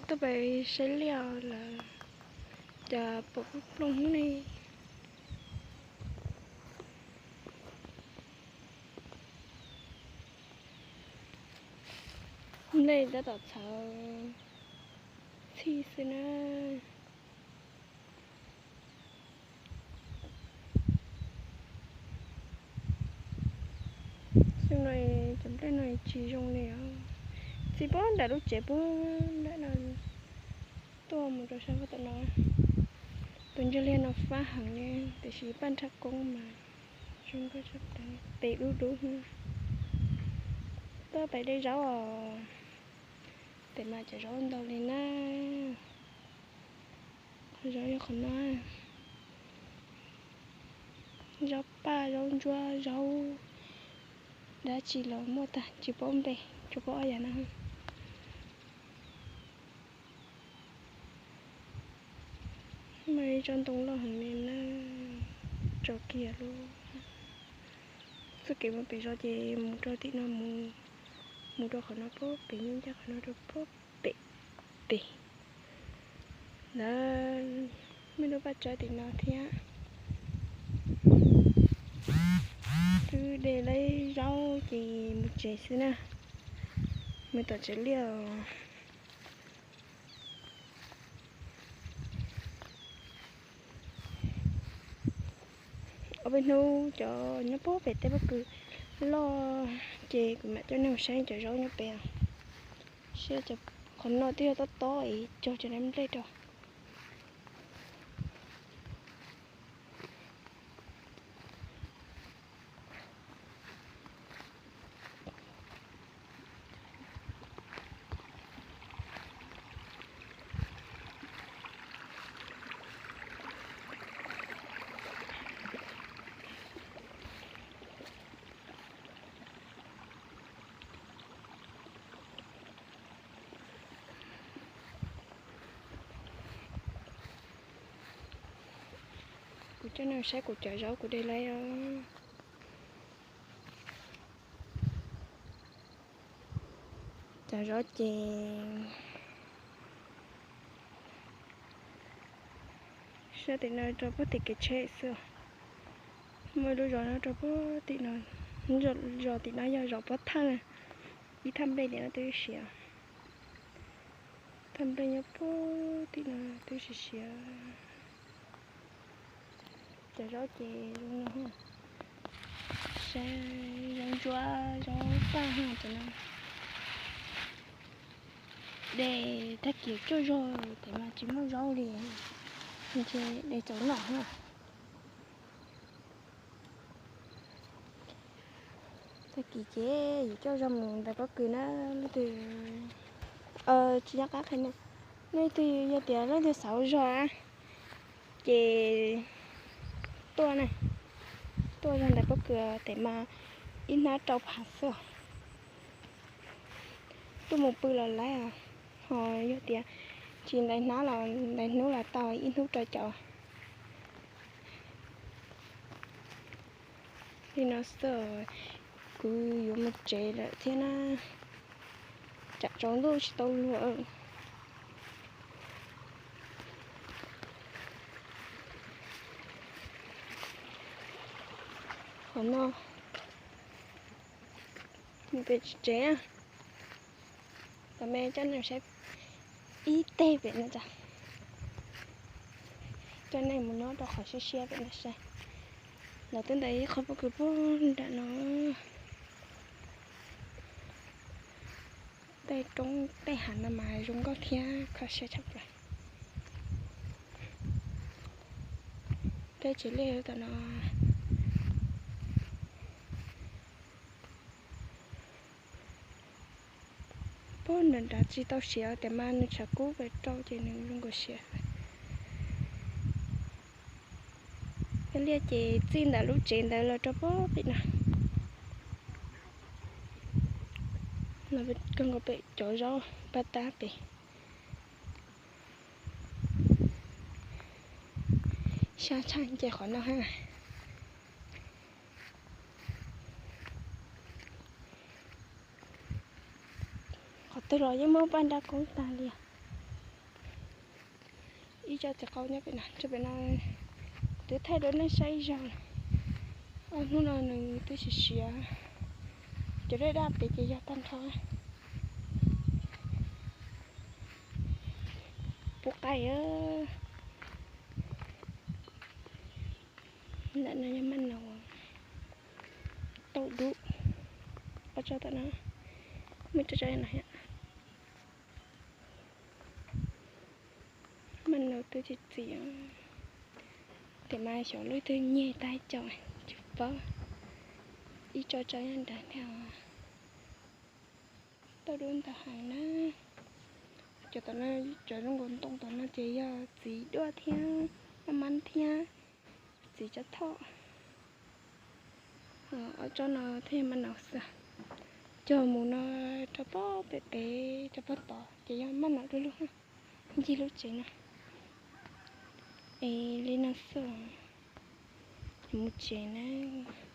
Tuaj pem saib liaj lawm, cas pom plooj plooj ne. Nplej tab tom txhawv txhij xwb na. Xyoo no cov nplej no tsis zoo li os. Txij puag nram lub tsev puag nram no tuaj mus rau sab tom no. Tus ntsuag liaj no fab heev li, tiam sis paj nrhaj koob mas zoo nkauj tshaj plaws, pes dub dub. Tuaj pem de zaub os, pem mas cov zaub ntau li na. Qhov zaub yog qhov no, zaub paj, zaub ntsuab, zaub dab tsi los muaj tag, tsis paub npe, tsuas paub ob yam no. Mas ib tsob ntoo loj heev li na, tso kiag lub. Txoj kev mus pem zos ces mus rau tim no, mus rau qhov no puag pem, yeej ncaj qhov no rau puag pem pem. Ntawd muaj lub paj tsawb tim no thiab. Twb de lawm zaub ces mus tsev xwb na, mus tom tsev liaj. Ob peb hnub cov nyob puag pem tej pob kws loj ces kuv mam coj nej mus saib cov zaub nyob pem. Saib, qhov no twb yog tob tob es cog cov nplej rau. Kuv coj nej saib kuv cov zaub kuv de lawm os. Cov zaub ces sab tim no rau puag tim kev tsheb xwb. Muaj lub zos no rau puag tim no, zos tim no yog zos pob thawj, ib thaj nplej tim no twb siav. Thaj nplej nyob puag tim no twb siav siav. Cov zaub ces zoo no, saib, zaub ntsuab, zaub paj ha cov no. De tag kis coj zog tes mas tsis muaj zaub li, ntshe de txaus noj ha. Tag kis ces yuav coj zog mus ntais pob kws na, leej twg, tsis nco qab qhia ne, leej twg yog tias leej twg xav ua zog na ces tuaj na, tuaj zog ntais pob kws tes mas ib hnab rau phav xwb. Tuaj mus pw los laib, ho yog tias tsis ntais hnab los ntais hnub los tau, ib hnub rau caum. Li no xwb, kuv yuav mus tsev lawm thiab na, tsam tsaus ntuj tsis tau luag. Qhov no mus pem tsev, tom me coj nej saib ib teg pem no tso, coj nej mus nyob rau qhov siab siab pem no saib. Lawv twb ntais ib qho pob kws puag nram no. Tej roob tej hav no mas zoo nkauj thiab kho siab tshaj plaws. Peb tsev liaj tom no puag nram nrad tsis tau siav tes mas nws tshav kub pem rau ces nws zoo nkaus siav. Peb liaj ces txij ntawm lub tsev ntawd los rau puag pem no, los kawg nkaus pem cov zaub paj tab pem. Sab tshaj nce qhov no ha. Qhov twg los yeej muaj paj nraj koob tag li os. Ib co txiv qau nyob pem no, rau pem no twb thaij rau nej saib ib zaug lawm. Ob hnub no nws twb siav siav, cov dej daj pem ces yog tag nrho. Pub qaib. Ntawm no yog maj naus tauj dub. Ob tsob tom no, muaj tsob tsob no thiab. Maj naus twb txiv txiv, tes mas xyov lub twg nyiag tag cov, tsis paub. Ib tsob tsob nyob nrad thiab. Tauj dub ntau heev na. Cov tom no, cov zoo nkaus ntoo tom no ces yog txiv duaj thiab, maj mab thiab, txiv tsob thoj. Ob tsob no thiaj maj naus xwb. Cog mus no rau pem pem rau pem tod ces yog maj naus lug lug, ncig lub tsev no. Es li no xwb, mus tsev nawb.